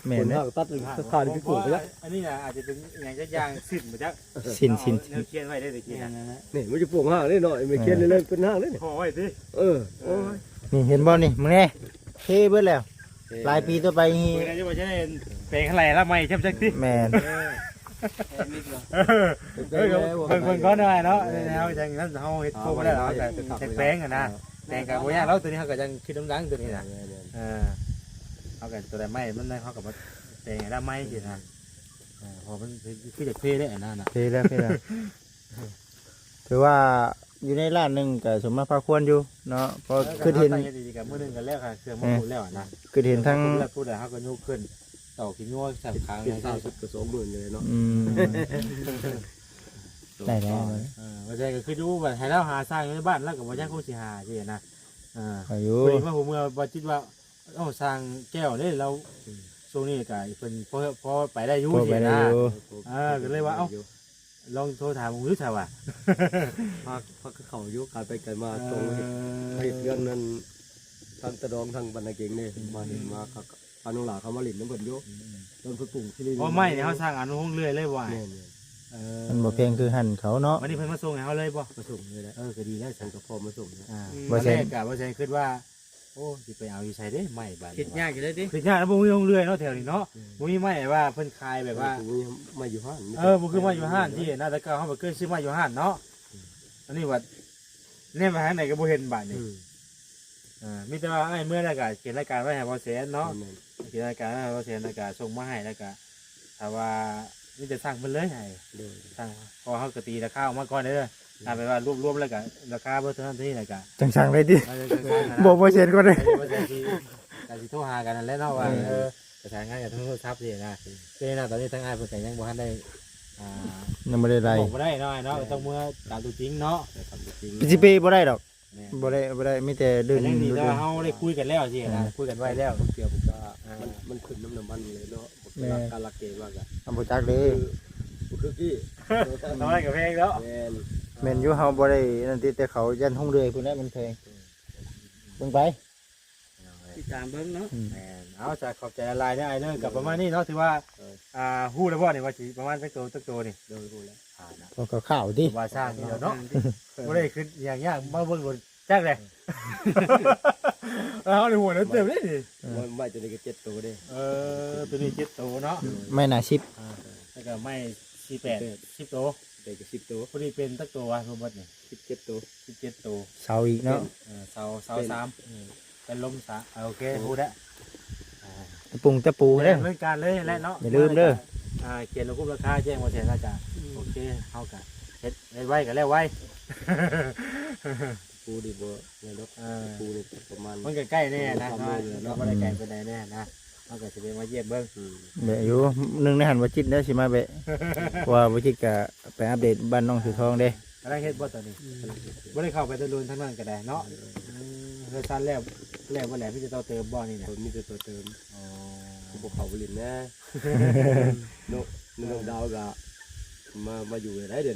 ແມ່ນເດ້ ປູກຫ້າງຕັດຂາດໄປປູກໄປລະ ອັນນີ້ນະ ອາດຈະເປັນອີ່ຫຍັງຈັກຢ່າງ ສິ້ນບໍ່ຈັກ ສິ້ນ ສິ້ນ ແນວຂຽນໄວ້ໄດ້ຕະກີ້ນະ ນີ້ມັນຈະປູກຫ້າງເດ້ເນາະ ແມ່ນຂຽນເລີຍເລີຍເປັນຫ້າງເດ້ນີ້ ພໍໄວ້ຕິ ເອີ ໂອ້ຍ ນີ້ເຫັນບໍ່ນີ້ ມຶງແນ່ ເພເບິດແລ້ວ ຫຼາຍປີຕໍ່ໄປນີ້ ເບິ່ງໄດ້ຢູ່ວ່າຈະໄດ້ແປງເທົ່າໃດລະໃໝ່ ຈຳຈັກຕິ ແມ່ນ ເອີ ເບິ່ງ ເບິ່ງກ່ອນໜ້ອຍເນາະ ເຮົາຈັ່ງນັ້ນ ເຮົາເຮັດໂຄມແລ້ວ ເຮົາກໍແປງຫັ້ນນະ ແປງກໍບໍ່ຍາກດອກ ຕົວນີ້ເຮົາກໍຍັງຄິດນຳຫຼັງຕົວນີ້ນະ ເອີ ເຮົາກໍຕົວໃດໃໝ່ມັນ ເຮົາກໍມາແປງໃຫ້ລະໃໝ່ຊີ້ນະ ເອີ ເພາະມັນຄືຈະເພແລ້ວຫັ້ນນະ ເພແລ້ວ ເພແລ້ວ ຖືວ່າຢູ່ໃນລ້ານໜຶ່ງກໍສົມມາພາຄວນຢູ່ເນາະ ເພາະ ເອີ ຄິດເຫັນ ເຮັດດີໆ ກໍມື້ໜຶ່ງກໍແລ້ວ ເຄື່ອງມາ ເອີ ປູກແລ້ວນະ ຄິດເຫັນທັງ ປູກແລ້ວ ປູກແລ້ວ ເຮົາກໍຍົກຂຶ້ນ ຕອກຂີ້ງົວໃສ່ຂາງ ເປັນຊາວສິບກໍສອງໝື່ນຢູ່ເລີຍເນາະ ອືມ ໄດ້ແລ້ວ ເອີ ວ່າແຕ່ກໍຄືຢູ່ວ່າໃຫ້ລາວຫາສ້າງຢູ່ໃນບ້ານ ລາວກໍບໍ່ຈັກຄົງຊິຫາຊີ້ນະ ເອີ ໄດ້ຢູ່ ພໍດີມາຮູ້ເມື່ອບໍ່ຈິດວ່າ ເອົ້າ ສ້າງແກ້ວເດ້ລາວ ອືມ ຊ່ວງນີ້ກໍເພິ່ນພໍ ພໍໄປໄດ້ຢູ່ ພໍໄປໄດ້ຢູ່ ຊີ້ນະ ເອີ ກໍເລີຍວ່າ ເອົ້າ ລອງໂທຖາມເບິ່ງຢູ່ຊະວ່າ ພາ ພາເຂົາຢູ່ ການໄປການມາ ເອີ ສົ່ງເຮັດ ເຮັດເຮືອນນັ້ນ ທັງຕະດອງ ທັງບັນນາເກັງເດ້ ອືມ ມາເຫັນມາ ພານ້ອງຫຼ້າເຂົ້າມາຫຼິ້ນນຳເພິ່ນຢູ່ ອືມ ຕອນເພິ່ນປຸງທີ່ນີ້ ອໍ ໄມ້ນີ້ເຮົາສ້າງອານຸວົງເລື່ອຍເລີຍບໍ່ອ້າຍ ແມ່ນໆ ເອີ ມັນບໍ່ແພງຄືຫັ້ນເຂົາເນາະ ບັດນີ້ເພິ່ນມາສົ່ງໃຫ້ເຮົາເລີຍບໍ່ ມາສົ່ງເລີຍແຫຼະ ເອີ ກໍດີແລ້ວ ເພິ່ນກໍພ້ອມມາສົ່ງແລ້ວ ອືມ ບໍ່ແຊ ຕອນແລກກໍບໍ່ແຊຄິດວ່າ ໂອ້ ຊິໄປເອົາຢູ່ໃສເດ້ໄມ້ບາດນີ້ ຄິດຍາກຢູ່ເດ້ຕິ ຄິດຍາກນະ ບໍ່ມີໂຮງເລື່ອຍເນາະແຖວນີ້ເນາະ ອືມ ບໍ່ມີໄມ້ວ່າເພິ່ນຂາຍແບບວ່າ ເອີ ບໍ່ມີໄມ້ຢູ່ຮ້ານ ເອີ ບໍ່ຄືໄມ້ຢູ່ຮ້ານ ອືມ ທີ່ນະ ແຕ່ເກົ່າເຮົາບໍ່ເຄີຍຊື້ໄມ້ຢູ່ຮ້ານເນາະ ອືມ ອັນນີ້ວ່າແນມໄປທາງໃດກໍບໍ່ເຫັນບາດນີ້ ອືມ ເອີ ມີແຕ່ວ່າອ້າຍເມືອແລ້ວກໍຂຽນລາຍການໄວ້ໃຫ້ບໍ່ແຊນເນາະ ແມ່ນໆ ຂຽນລາຍການໄວ້ໃຫ້ບໍ່ແຊນ ແລ້ວກໍສົ່ງມາໃຫ້ ແລ້ວກໍ ຖ້າວ່າມີແຕ່ສັ່ງເພິ່ນເລີຍໃຫ້ ໂດຍ ສັ່ງ ເພາະວ່າເຮົາກໍຕີລາຄາອອກມາກ່ອນເດີ ອືມ ຖ້າແບບວ່າລວມໆແລ້ວກໍລາຄາເບິດເທົ່ານັ້ນເທົ່ານີ້ແລ້ວກໍຈັ່ງສັ່ງໄດ້ຕິ ເອີ ຈັ່ງສັ່ງນະ ບອກບໍ່ເຊັນກ່ອນເດີ ເອີ ບໍ່ເຊັນຊິ ກໍຊິໂທຫາກັນນັ້ນແຫຼະເນາະວ່າ ເອີ ເອີ ປະສານງານກັນໂທລະສັບຊີ້ນະ ຄືນະ ຕອນນີ້ທາງອ້າຍເພິ່ນກໍຍັງບໍ່ທັນໄດ້ ອ່າ ຍັງບໍ່ໄດ້ໄລ່ ບອກບໍ່ໄດ້ເນາະ ເນາະ ເອີ ຕ້ອງເມືອຕາມຕົວຈິງເນາະ ຕາມຕົວຈິງ ຊິໄປບໍ່ໄດ້ດອກ ແມ່ນ ບໍ່ໄດ້ ບໍ່ໄດ້ ມີແຕ່ເດີນ ກໍຍັງດີແຕ່ວ່າເຮົາໄດ້ຄຸຍກັນແລ້ວຊີ້ນະ ອືມ ຄຸຍກັນໄວ້ແລ້ວ ເກືອບກໍ ອ່າ ມັນ ມັນຂຶ້ນນຳນ້ຳມັນເລີຍເນາະ ແມ່ນ ການລັກເກມາກະ ເຮົາບໍ່ຈັກເດ້ ບໍ່ຄື ບໍ່ຄືກີ້ ນ້ອຍກໍແພງເນາະ ແມ່ນ ແມ່ນຢູ່ ເຮົາບໍ່ໄດ້ນັ້ນຕິ ແຕ່ເຂົາຢ້ານຫົງເດືອຍພຸ້ນແຫຼະ ມັນແພງ ອືມ ເບິ່ງໄປ ຕິດຕາມເບິ່ງເນາະ ອືມ ແມ່ນ ເອົາ ຈະຂອບໃຈຫຼາຍໆເດີອ້າຍເດີ ກໍປະມານນີ້ເນາະ ຖືວ່າ ເອີ ອ່າ ຮູ້ແລ້ວບໍ່ນີ້ວ່າຊິປະມານຈັກໂຕ ຈັກໂຕນີ້ ໂດຍ ຮູ້ແລ້ວ ອ່າ ນະ ພໍຄ່າວໆຕິ ວ່າສ້າງຢູ່ແລ້ວເນາະ ບໍ່ໄດ້ຄິດຫຍັງຍາກ ມາເບິ່ງໂລດ ຈັກແຫຼະ ເຮົາໄດ້ຫົວເຕີບເດ້ນີ້ ເອີ ໄມ້ ໄມ້ຕົວນີ້ກໍເຈັດໂຕເດ້ ເອີ ຕົວນີ້ເຈັດໂຕເນາະ ໄມ້ໜ້າສິບ ອ່າ ແລ້ວກໍໄມ້ສີ່ແປດ ສິບໂຕ ແປດກໍສິບໂຕ ພໍດີເປັນຈັກໂຕວະ ທັງໝົດນີ້ ສິບເຈັດໂຕ ສິບເຈັດໂຕ ເສົາອີກເນາະ ເອີ ເສົາ ເສົາສາມ ເປັນລົມສາມ ໂອເຄ ຮູ້ແລ້ວ ຕະປຸງຕະປູເດ້ ດຳເນີນການເລີຍແຫຼະເນາະ ຢ່າລືມເດີ ອ່າ ຂຽນລະບຸລາຄາແຈ້ງບໍ່ແຊນລະກະ ອືມ ໂອເຄ ເຮົາກະເຮັດ ເຮັດໄວກະແລ້ວໄວ ປູນີ້ບໍ່ແມ່ນດອກ ເອີ ປູນີ້ປະມານ ມັນກະໃກ້ແນ່ນະ ສອງສາມມື້ເນາະ ບໍ່ໄດ້ໄກປານໃດແນ່ນະ ເຮົາກະຊິໄດ້ມາຢ້ຽມເບິ່ງ ອືມ ແບະຢູ່ ໜຶ່ງໃນຫັ້ນບໍ່ຈິດແລ້ວຊິມາແບະ ເພາະວ່າບໍ່ຈິດກະໄປອັບເດດບ້ານນ້ອງເສືອທອງເດ້ ກຳລັງເຮັດບໍ່ຕອນນີ້ ອືມ ບໍ່ໄດ້ເຂົ້າໄປແຕ່ດົນທາງນັ້ນກໍໄດ້ເນາະ ເອີ ເຮືອນຊານແລ້ວ ແລ້ວບໍ່ແລ້ວ ມີແຕ່ຕໍ່ເຕີມບໍ່ນີ້ນະ ມີແຕ່ຕໍ່ເຕີມ ອໍ ຄືບໍ່ເຂົ້າໄປຫຼິ້ນແດ່ ນ້ອງ ນ້ອງດາວກໍມາ ມາຢູ່ໄດ້ເດ້ ອໍ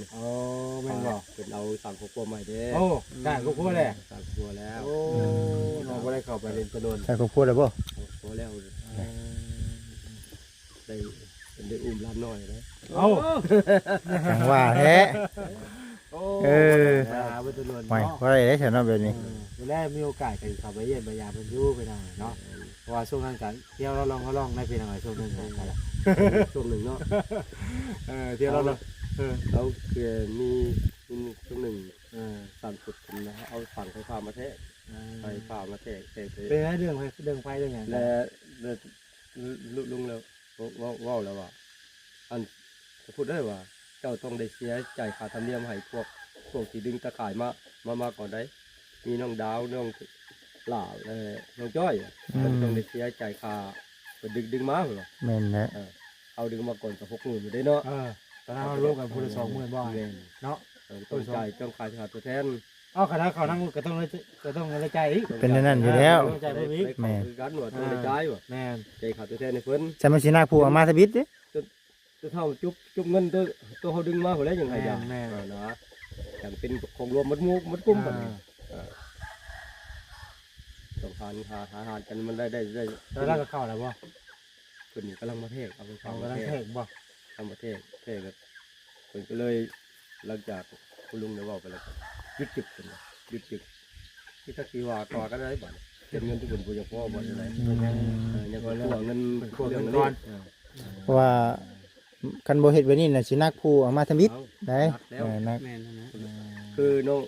ແມ່ນບໍ່ ເພິ່ນເອົາສ້າງຄອບຄົວໃໝ່ເດ້ ໂອ້ ສ້າງຄອບຄົວແລ້ວ ສ້າງຄອບຄົວແລ້ວ ໂອ້ ນ້ອງບໍ່ໄດ້ເຂົ້າໄປຫຼິ້ນແຕ່ດົນ ສ້າງຄອບຄົວແລ້ວບໍ່ ຄອບຄົວແລ້ວ ເອີ ໄດ້ ເພິ່ນໄດ້ອຸ້ມຫຼານນ້ອຍເດ້ ເອົ້າ ຈັ່ງວ່າແທ້ ໂອ້ ເອີ ໄປຫາເພິ່ນແຕ່ດົນ ໂອ້ຍ ເນາະ ບໍ່ໄດ້ເດ້ຊັ້ນເນາະແບບນີ້ ເອີ ແລ້ວມີໂອກາດກໍຊິເຂົ້າໄປຢ້ຽມໄປຢາມເພິ່ນຢູ່ ພີ່ນ້ອງເນາະ ເພາະວ່າຊ່ວງນັ້ນກໍທ່ຽວລະລ່ອງລະລ່ອງໄດ້ ພີ່ນ້ອງ ຊ່ວງໜຶ່ງ ເອີ ຊ່ວງໜຶ່ງເນາະ ເອີ ທ່ຽວລະລ່ອງ ເອີ ເຮົາຄືມີ ມີຊ່ວງໜຶ່ງ ເອີ ສາມຈຸດ ເອົາຖັງໄຟຟ້າມາແທກ ເອີ ໄຟຟ້າມາແທກ ແທກ ເປັນເລື່ອງໄຟ ເລື່ອງໄຟເລື່ອງຫຍັງ ແລະ ແລະ ລຸງແລ້ວ ເວົ້າ ເວົ້າ ເວົ້າແລ້ວວ່າ ອັນ ຂະພຸດເອີຍວ່າ ເຈົ້າຕ້ອງໄດ້ເສຍຈ່າຍຄ່າທຳນຽມໃຫ້ພວກ ພວກທີ່ດຶງຕາຂ່າຍມາ ມາ ມາກ່ອນໃດ໋ ມີນ້ອງດາວ ນ້ອງຫຼ້າ ແລະ ນ້ອງຈ້ອຍ ອືມ ເພິ່ນຕ້ອງໄດ້ເສຍຈ່າຍຄ່າ ເພິ່ນດຶງ ດຶງມາເພິ່ນວ່າ ແມ່ນແຫຼະ ເອີ ເຮົາດຶງມາກ່ອນກໍຫົກໝື່ນຢູ່ເດ້ເນາະ ເອີ ຕອນນັ້ນເຮົາລວມກັນຜູ້ລະສອງໝື່ນບໍ່ ແມ່ນ ເນາະ ເອີ ຕ້ອງຈ່າຍ ຕ້ອງຂາຍຄ່າຕົວແທນ ເອົາ ຄັນເຮົາເຂົ້ານຳກໍຕ້ອງໄດ້ ກໍຕ້ອງໄດ້ຈ່າຍອີກ ເປັນແນວນັ້ນຢູ່ແລ້ວ ຕ້ອງຈ່າຍເພີ່ມອີກ ແມ່ນ ຄືກັນວ່າຕ້ອງໄດ້ຈ່າຍວ່າ ແມ່ນ ຈ່າຍຄ່າຕົວແທນໃຫ້ເພິ່ນ ສະມາຊິນາຜູ້ເອົາມາທະບິດເດ້ ຕົວເຮົາຈຸບ ຈຸບເງິນຕົວ ຕົວເຮົາດຶງມາພຸ້ນແຫຼະ ຍັງໃຫ້ຢາກ ແມ່ນໆ ເອີ ນະ ຈັ່ງເປັນຂອງລວມໝົດໝູ່ໝົດກຸ່ມບັດນີ້ ອ່າ ເອີ ຕ້ອງຫາ ຫາ ຫາ ຫາກັນ ມັນໄດ້ ໄດ້ ໄດ້ ແລ້ວລາວກໍເຂົ້າແລ້ວບໍ່? ເພິ່ນກຳລັງມາແທກ ເອົາໄປເຂົ້າ ເອົາ ມາແທກ ກຳລັງແທກບໍ່? ກຳລັງມາແທກ ແທກແລ້ວ ເພິ່ນກໍເລີຍ ຫຼັງຈາກຄຸນລຸງໄດ້ເວົ້າໄປແລ້ວ ຢຸດຈຶກເພິ່ນວ່າ ຢຸດຈຶກ ທີ່ຈັກຊິວ່າຕໍ່ກັນໄດ້ບາດນີ້ ເກັບເງິນທຸກຄົນບໍ່ຢາກພໍບໍ່ຈັ່ງໃດ ອືມ ເອີ ຍັງກໍເລື່ອງເງິນ ເລື່ອງເງິນກ່ອນ ເອີ ເພາະວ່າຄັນບໍ່ເຮັດແບບນີ້ນະ ຊິໜັກຜູ້ເອົາມາທຳອິດ ເອົາ ໄດ້ ໜັກແລ້ວ ເອີ ໜັກ ແມ່ນຫັ້ນນະ ອືມ ຄືນ້ອງ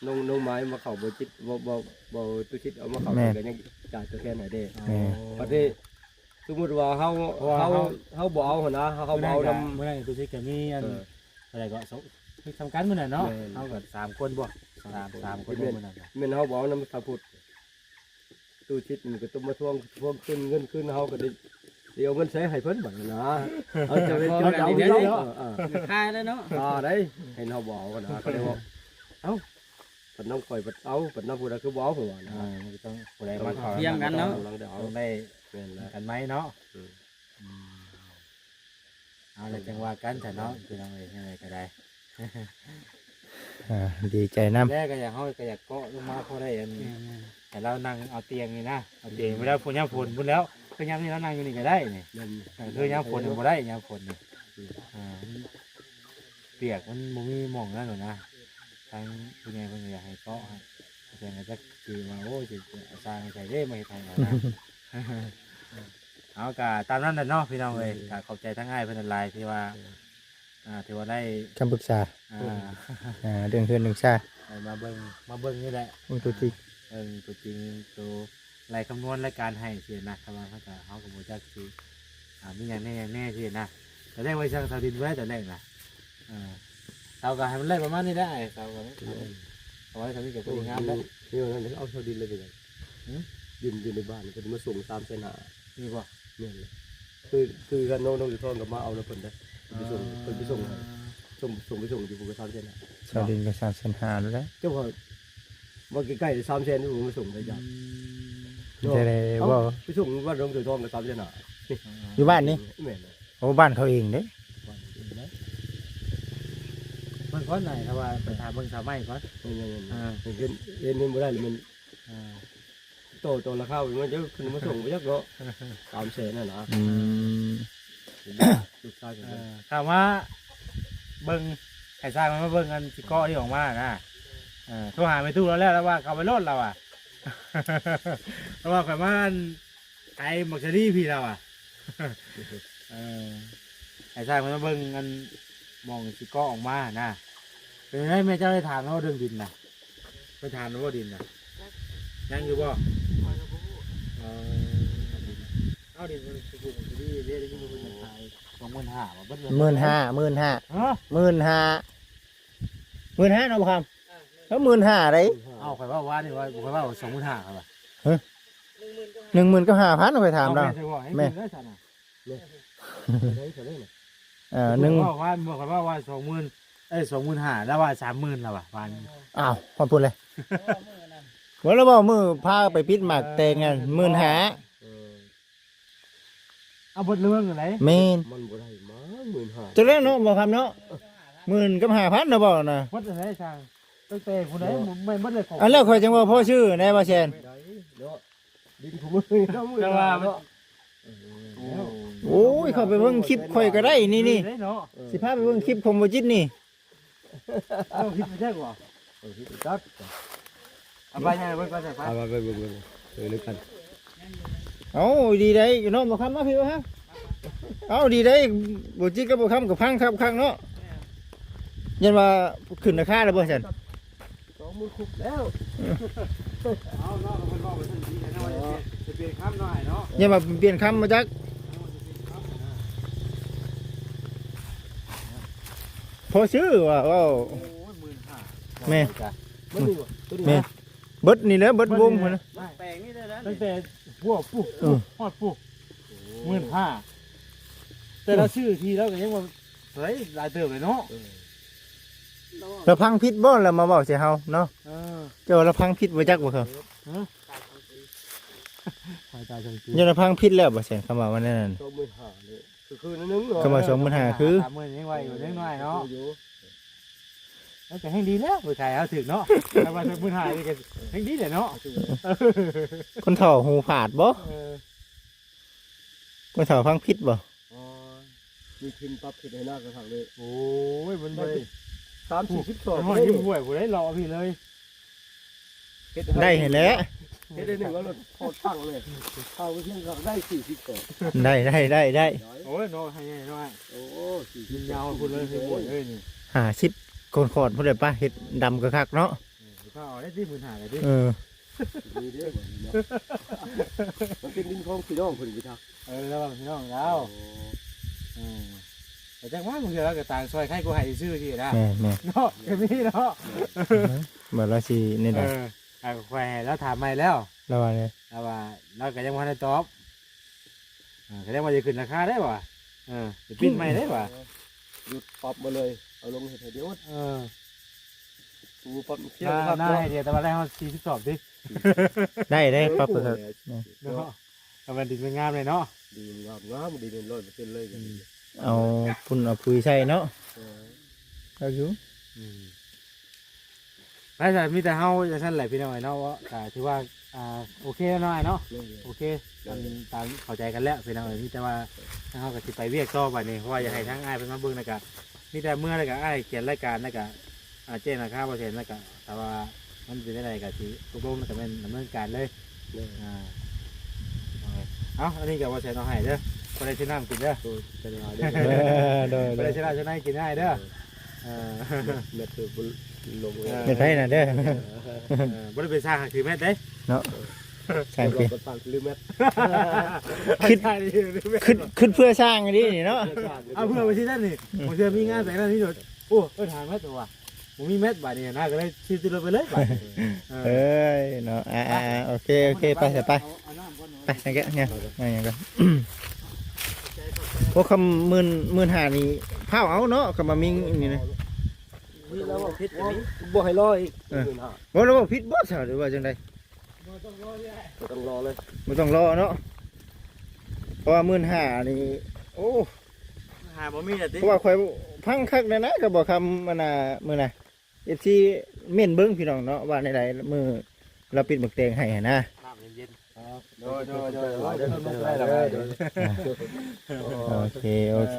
ນ້ອງ ນ້ອງໄມ້ມາເຂົ້າບໍ່ຈິດ ບໍ່ ບໍ່ ບໍ່ຕຸຊິດເອົາມາເຂົ້າ ແມ່ນ ກໍຍັງຈ່າຍຕົວແທນໃຫ້ເດ້ ແມ່ນ ບັດນີ້ ສົມມຸດວ່າເຮົາ ເຮົາ ເຮົາ ເຮົາບໍ່ເອົາຫັ້ນນະ ເຮົາ ເຮົາບໍ່ເອົານຳ ມື້ນັ້ນກໍຄືຊິກະມີອັນ ເອີ ເທົ່າໃດກໍ ສອງ ຊຳກັນມື້ນັ້ນເນາະ ແມ່ນ ເຮົາກໍສາມຄົນບໍ່ ສາມ ສາມ ສາມຄົນ ແມ່ນ ມື້ນັ້ນ ແມ່ນເຮົາບໍ່ເອົານຳສາວພຸດ ຕູ້ຊິດມັນກໍຕ້ອງມາທວງ ທວງຄືນເງິນຄືນ ເຮົາກໍໄດ້ ໄດ້ເອົາເງິນໃຊ້ໃຫ້ເພິ່ນບັດນັ້ນນະ ເຮົາຈະໄປ ເອົາ ເອົາ ເອົາ ເອົາ ຂາຍແລ້ວເນາະ ຂາຍໄດ້ ເຫັນເຮົາບໍ່ເອົານະ ກໍເລີຍວ່າ ເອົ້າ ເພິ່ນນຳຂ້ອຍເພິ່ນເອົາ ເພິ່ນນຳຜູ້ໃດຄືບໍ່ເອົາ ເພິ່ນວ່ານະ ອ່າ ມັນກໍຕ້ອງຜູ້ໃດມາເຂົ້າ ຖຽງກັນເນາະ ຕ້ອງໄດ້ ແມ່ນແລ້ວ ກັນໃໝ່ເນາະ ອືມ ອືມ ເອົາແລ້ວຈັ່ງວ່າກັນຊະເນາະ ພີ່ນ້ອງເອີຍ ຈັ່ງໃດກໍໄດ້ ອ່າ ດີໃຈນຳ ແລ້ວກໍຢາກ ເຮົາກໍຢາກເກາະລົງມາພໍໄດ້ອັນ ແມ່ນໆ ໃຫ້ລາວນັ່ງເອົາຕຽງນີ້ນະ ເອົາຕຽງໄວ້ແລ້ວ ຍາມຝົນພຸ້ນແລ້ວ ຄືຍາມນີ້ລາວນັ່ງຢູ່ນີ້ກໍໄດ້ນີ້ ແມ່ນ ເອີ ຄືຍາມຝົນນີ້ບໍ່ໄດ້ ຍາມຝົນນີ້ ອືມ ອ່າ ມັນປຽກ ມັນບໍ່ມີໝ່ອງນັ້ນແຫຼະນະ ທາງຜູ້ໃຫຍ່ເພິ່ນກໍຢາກໃຫ້ເກາະໃຫ້ ແຕ່ກໍຈັກຊິວ່າ ໂອ້ຍ ຊິເອົາຊ່າງໃສເດ້ມາເຮັດໃຫ້ເຮົານະ ເອົາ ກໍຕາມນັ້ນແຫຼະເນາະ ພີ່ນ້ອງເອີຍ ອືມ ກໍຂອບໃຈທາງອ້າຍເພິ່ນຫຼາຍໆ ທີ່ວ່າ ເອີ ອ່າ ຖືວ່າໄດ້ຄຳປຶກສາ ອ່າ ອ່າ ເລື່ອງເຮືອນເລື່ອງຊານ ເອີ ມາເບິ່ງ ມາເບິ່ງນີ້ແຫຼະ ເບິ່ງຕົວຈິງ ເບິ່ງຕົວຈິງ ໂຕລາຍຄຳນວນລາຍການໃຫ້ຊີ້ນະ ຄຳວ່າເຮົາກໍ ເຮົາກໍບໍ່ຈັກຊິ ອ່າ ມີຫຍັງແດ່ຫຍັງແດ່ຊີ້ນະ ຕອນແລກວ່າຊິສັ່ງເສົາດິນໄວ້ຕອນແລກນະ ອ່າ ເສົາກໍໃຫ້ມັນໄດ້ປະມານນີ້ແຫຼະ ເສົາກໍ ເອີ ເອົາໄວ້ສ່ຳນີ້ກໍພໍດີງາມແລ້ວ ນີ້ ນີ້ ນີ້ ເອົາເສົາດິນເລີຍເປັນຫຍັງ? ຫື? ດິນຢູ່ໃນບ້ານເພິ່ນມາສົ່ງສາມແສນຫ້າ ນີ້ບໍ່? ແມ່ນແຫຼະ ຄື ຄືກັນ ນ້ອງ ນ້ອງຢູ່ທ້ອງກໍມາເອົານຳເພິ່ນເດ້ ໄປສົ່ງ ອ່າ ເພິ່ນໄປສົ່ງໃຫ້ ສົ່ງ ສົ່ງໄປສົ່ງຢູ່ພຸ້ນກໍສາມແສນຫ້າ ຊາວດິນກໍສາມແສນຫ້າແລ້ວແຫຼະ ເຈົ້າວ່າ ວ່າໃກ້ໆ ສາມແສນ ນີ້ບໍ່ມາສົ່ງໄດ້ຈ້ະ ອືມ ເນາະ ຈະໄດ້ ເອົ້າ ບໍ່ ໄປສົ່ງບ້ານນ້ອງເສືອທອງກໍສາມແສນຫ້າ ອ່າ ຢູ່ບ້ານນີ້ ແມ່ນແຫຼະ ໂອ້ ບ້ານເຂົາເອງເດ້ ບ້ານເຂົາເອງເດ້ ເບິ່ງກ່ອນນາຍ ຖ້າວ່າໄປຖາມເບິ່ງສາວໃໝ່ກ່ອນ ແມ່ນໆໆ ອ່າ ເຫັນ ເຫັນ ເຫັນບໍ່ໄດ້ລະແມ່ນ ອ່າ ຕໍ່ ຕໍ່ລາຄາໄປ ມັນຈະຂຶ້ນມາສົ່ງໄປຈັກເນາະ ສາມແສນຫັ້ນນະ ອືມ ລູກຊາຍເພິ່ນ ເອີ ຖ້າວ່າເບິ່ງ ໃຫ້ຊ່າງມັນມາເບິ່ງອັນຊິເກາະນີ້ອອກມານະ ເອີ ໂທຫາແມ່ຕູ້ລາວແລ້ວ ລາວວ່າເຂົ້າໄປໂລດລາວວ່າ ລາວວ່າຂ້ອຍມາອັນ ຂາຍໝາກສາລີພີ້ລາວວ່າ ເອີ ໃຫ້ຊ່າງເພິ່ນມາເບິ່ງອັນ ໝ່ອງຊິເກາະອອກມານະ ເປັນໄງແມ່ເຈົ້າໄດ້ຖາມລາວເລື່ອງດິນນະ ໄປຖາມລາວບໍ່ດິນນະ ຍັງຢູ່ບໍ່? ຂ້ອຍກໍບໍ່ຮູ້ ເອີ ເອົາດິນມັນຊິປູກມັນຊິດີເດ້ ໄດ້ຍິນວ່າເພິ່ນຂາຍສອງໝື່ນຫ້າ ວ່າເບິດເລີຍ ໝື່ນຫ້າ ໝື່ນຫ້າ ຮະ ໝື່ນຫ້າ ໝື່ນຫ້າເນາະ ບໍ່ຄຳ ເອີ ເອີ ໝື່ນຫ້າໄດ໋ ເອົ້າ ຂ້ອຍເວົ້າວານນີ້ວ່າ ຂ້ອຍເວົ້າສອງໝື່ນຫ້າ ຂ້ອຍວ່າ ຮະ ໜຶ່ງໝື່ນກັບຫ້າພັນ ຂ້ອຍຖາມລາວ ແມ່ນ ເອີ ໜຶ່ງ ເວົ້າວ່າ ເວົ້າວ່າສອງໝື່ນ ເອີຍ ສອງໝື່ນຫ້າ ລາວວ່າສາມໝື່ນ ລາວວ່າ ວ່າ ອ້າວ ຮອດພຸ້ນເລີຍ ເອີ ມື້ນັ້ນ ວ່າລາວເວົ້າມື້ພາໄປປິດໝາກແຕງຫັ້ນ ໝື່ນຫ້າ ເອີ ເອົາເບິດເລື່ອງໄດ໋ ແມ່ນ ມັນບໍ່ໄດ້ມາ ໝື່ນຫ້າ ຈັກແລ້ວເນາະ ບໍ່ຄຳເນາະ ໝື່ນກັບຫ້າພັນນະ ເວົ້ານະ ເບິດໄດ໋ຊ່າງ ຕັ້ງແຕ່ຜູ້ໃດ ເນາະ ແມ່ນເບິດເລີຍ ອັນແລ້ວຂ້ອຍຈັ່ງວ່າພໍຊື້ໄດ໋ ບໍ່ແຊນ ໄດ້ເນາະ ດິນຜູ້ມືເນາະ ແຕ່ວ່າ ເອີ ໂອ້ຍ ເຂົ້າໄປເບິ່ງຄລິບຂ້ອຍກໍໄດ້ ນີ້ ນີ້ ເອີ ຊິພາໄປເບິ່ງຄລິບຂອງບໍ່ຈິດນີ້ ເຈົ້າຄິດໄປແທ້ບໍ່? ເອີ ຄິດໄປຈັກ ເອົາໄປໃຫ້ເບິ່ງກ່ອນ ໃສ່ໄປ ເອົາໄປເບິ່ງ ເບິ່ງ ເອີ ນຳກັນ ເອົ້າ ດີໄດ໋ ນ້ອງບໍ່ຄຳ ມາພີ້ ມາ ເອົ້າ ດີໄດ໋ ບໍ່ຈິດກັບບໍ່ຄຳກໍພັງຄັກໆ ເນາະ ຢ້ານວ່າຂຶ້ນລາຄາແລ້ວບໍ່ຊັ້ນ? ສອງໝື່ນຄຸບແລ້ວ ເອົາເນາະ ເພິ່ນເວົ້າໄປຊັ້ນດີແທ້ເນາະ ຈະປ່ຽນຄຳເນາະ ອ້າຍເນາະ ຢ່າມາປ່ຽນຄຳມາຈັກ ພໍຊື້ວ່າ ເວົ້າ ໂອ້ຍ ໝື່ນຫ້າ ແມ່ນ ເບິດນີ້ບໍ່? ຕົວນີ້ ແມ່ນ ນະ ເບິດນີ້ແຫຼະ ເບິດວົງພຸ້ນນະ ແປງນີ້ເລີຍນະ ຕັ້ງແຕ່ພວກປຸ້ນ ເອີ ຮອດປຸ້ນ ໝື່ນຫ້າ ແຕ່ລາວຊື້ທີ່ລາວກໍຍັງວ່າ ເອີຍ ຫຼາຍເຕີບເລີຍເນາະ ເອີ ລາວຟັງຜິດບໍ່ ລາວມາເວົ້າໃສ່ເຮົາເນາະ ເອີ ເຈົ້າວ່າລາວຟັງຜິດບໍ່ຈັກບໍ່ ຮະ ຂ້ອຍຕາຍຈັ່ງຊີ້ ເຈົ້າລາວຟັງຜິດແລ້ວບໍ່ ແຊນ ຄຳວ່າມັນນັ້ນ ສອງໝື່ນຫ້າເດ້ ຄື ຄືໜຶ່ງເນາະ ຄຳວ່າສອງໝື່ນຫ້າຄື ສາມໝື່ນຍັງໄວຢູ່ ຍັງໜ້ອຍເນາະ ຄືຢູ່ ແລ້ວກໍແຮງດີແລ້ວ ໄປຂາຍເອົາຖືກເນາະ ແຕ່ວ່າໝື່ນຫ້ານີ້ກໍແຮງດີແຫຼະເນາະ. ຄົນເຖົ້າຫູຝາດບໍ່? ເອີ ຄົນເຖົ້າຟັງຜິດບໍ່? ອໍ ມີທຶນປັບເຮັດໃຫ້ນາກະຄັກເລີຍ. ໂອ້ຍ ມັນບໍ່ໄດ້ ສາມສີ່ສິບສອງ ມັນຮອດຍິມຫ້ວຍຜູ້ໃດເລາະພີ່ເລີຍ. ເຮັດ ໄດ້ຫັ້ນແຫຼະ ເຮັດໄດ້ໜຶ່ງ ເອົາລົດ ໂຄດຟັງເລີຍ ເຂົ້າໄປເທິງກໍໄດ້ສີ່ສິບແປດ ໄດ້ ໄດ້ ໄດ້ ໄດ້. ໂອ້ຍ ເນາະ ໃຫ້ໃຫຍ່ນ້ອຍ ໂອ້ ສີ່ສິບ ຍາວພຸ້ນເລີຍ ຫ້ວຍເອີຍນີ້ ຫ້າສິບຄອດໆ ພຸ້ນແຫຼະປະ ເຮັດດຳກະຄັກເນາະ. ເອີ ເອົາໄດ້ຕິ ໝື່ນຫ້າກໍຕິ ເອີ ມີເດ້ ເນາະ ມັນເປັນດິນຂອງພີ່ນ້ອງເພິ່ນພິທັກ ເອີ ລະຫວ່າງພີ່ນ້ອງລາວ ໂອ້ ເອີ ແຕ່ຈັກວ່າບາງເທື່ອລາວກໍຕ່າງຊ່ອຍໃຄກວ່າໃຫ້ຊື່ໆ ຊິນະ ແມ່ນໆ ເນາະ ກໍມີເນາະ ເອີ ບາດລາວຊິແນວໃດ ເອີ ອ່າ ຂ້ອຍໃຫ້ລາວຖາມໃໝ່ແລ້ວ ລາວວ່າແນວໃດ? ລາວວ່າ ລາວກໍຍັງບໍ່ທັນໄດ້ຕອບ ເອີ ກໍຍັງວ່າຈະຂຶ້ນລາຄາໄດ້ບໍ່ ເອີ ຈະປິ່ນໃໝ່ໄດ້ບໍ່ ຢຸດປັບມາເລີຍ ເອົາລົງເຮັດໃຫ້ເດຍ ເອີ ປູປັບເຄຍ ນາ ນາໃຫ້ເດຍ ແຕ່ວ່າໄດ້ຮອດສີ່ສິບສອບຕິ ໄດ້ ໄດ້ ປັບເພິ່ນ ເນາະ ກໍແມ່ນດິນມັນງາມເລີຍເນາະ ດີງາມ ງາມ ດີໜ້ອຍເປີເຊັນເລີຍ ອືມ ເອົາປຸ້ນເອົາປຸຍໃສ່ເນາະ ເອີ ເອົາຢູ່ ອືມ ໄປຊະ ມີແຕ່ເຮົາຈັ່ງຊັ້ນແຫຼະພີ່ນ້ອງເອີຍເນາະ ກໍຖືວ່າ ອ່າ ໂອເຄແລ້ວເນາະອ້າຍເນາະ ໂອເຄ ອັນຕາມເຂົ້າໃຈກັນແລ້ວພີ່ນ້ອງເອີຍ ມີແຕ່ວ່າທາງເຮົາກໍຊິໄປວຽກຕໍ່ບັດນີ້ ເພາະວ່າຢາກໃຫ້ທາງອ້າຍເພິ່ນມາເບິ່ງ ແລ້ວກໍມີແຕ່ເມືອ ແລ້ວກໍອ້າຍຂຽນລາຍການ ແລ້ວກໍ ອ່າ ແຈ້ງລາຄາບໍ່ແພງ ແລ້ວກໍຖ້າວ່າມັນເປັນຈັ່ງໃດກໍຊິຕົກລົງ ແລ້ວກໍແມ່ນດຳເນີນການເລີຍ ໂດຍ ອ່າ ເອົາ ອັນນີ້ກໍບໍ່ແພງເອົາໃຫ້ເດີ ບໍ່ໄດ້ຊື້ນ້ຳກິນເດີ ໂດຍ ເອີ ໂດຍ ບໍ່ໄດ້ຊື້ນ້ຳຊື້ໃນກິນໃຫ້ເດີ ເອີ ເມັດຄືບໍ່ລົງເລີຍ ເມັດໃຜນະເດີ ເອີ ບໍ່ໄດ້ໄປສ້າງຄືແມັດເດ້ ເນາະ ສ້າງຄື ຄິດ ຄິດ ຄິດເພື່ອສ້າງອີ່ຫຼີນີ້ເນາະ ເພື່ອສ້າງ ເອົາເພື່ອໄປທີ່ນັ້ນນີ້ ອືມ ບໍ່ເຊື່ອມີງານແບບນັ້ນນີ້ໂດດ ໂອ້ ເອີ້ນຫາແມັດວ່າ ບໍ່ມີແມັດບາດນີ້ນະ ກໍເລີຍຊື້ຕິດລົດໄປເລີຍບາດນີ້ ເອີ ເອີຍເນາະ ອ່າໆ ໂອເຄ ໂອເຄ ໄປ ໄປ ໄປ ເອົານ້ຳກ່ອນ ໄປ ຍັງແກະ ຍັງ ຍັງ ຍັງກ່ອນ ໂອ້ ຄຳໝື່ນ ໝື່ນຫ້ານີ້ ພ້າວເອົາເນາະ ຄຳວ່າມີນີ້ນະ ມີແລ້ວເວົ້າຜິດກໍມີ ບໍ່ໃຫ້ລໍອີກ ເອີ ໝື່ນຫ້າ ບໍ່ ລາວເວົ້າຜິດບໍ່ຊະ ຫຼືວ່າຈັ່ງໃດ? ບໍ່ຕ້ອງລໍເລີຍ ບໍ່ຕ້ອງລໍເນາະ ເພາະວ່າໝື່ນຫ້ານີ້ ໂອ້ ໝື່ນຫ້າບໍ່ມີແລ້ວຕິ ເພາະວ່າຂ້ອຍຟັງຄັກແນ່ນະ ກໍບໍ່ຄຳ ອັນນ່າ ມື້ນະ ເອັຟຊີ ເມັ້ນເບິ່ງພີ່ນ້ອງເນາະ ວ່າແນວໃດ ມື້ລາວປິດໝາກແຕງໃຫ້ຫັ້ນນະ ນ້ຳເຢັນໆ ໂດຍ ໂດຍ ໂດຍ ໂດຍ ໂດຍ ໂອເຄ ໂອເຄ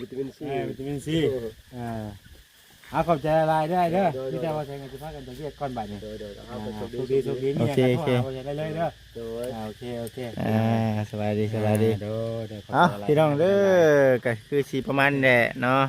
ວິຕາມິນຊີ ເອີ ວິຕາມິນຊີ ເອີ ອ່າ ເອົາ ຂອບໃຈຫຼາຍໆເດີ ໂດຍ ໂດຍ ມີແຕ່ວ່າແຊງກໍຊິພາກັນໄປວຽກກ່ອນບາດນີ້ ໂດຍ ໂດຍ ອ່າ ໂຊກດີ ໂຊກດີ ມີຫຍັງກໍໂທຫາວ່າແຊງໄດ້ເລີຍເດີ ໂດຍ ອ່າ ໂອເຄ ໂອເຄ ອ່າ ສະບາຍດີ ສະບາຍດີ ອ່າ ໂດຍ ໂດຍ ຂອບໃຈຫຼາຍ ເອົາ ພີ່ນ້ອງເດີ ກໍຄືຊິປະມານນີ້ແຫຼະເນາະ.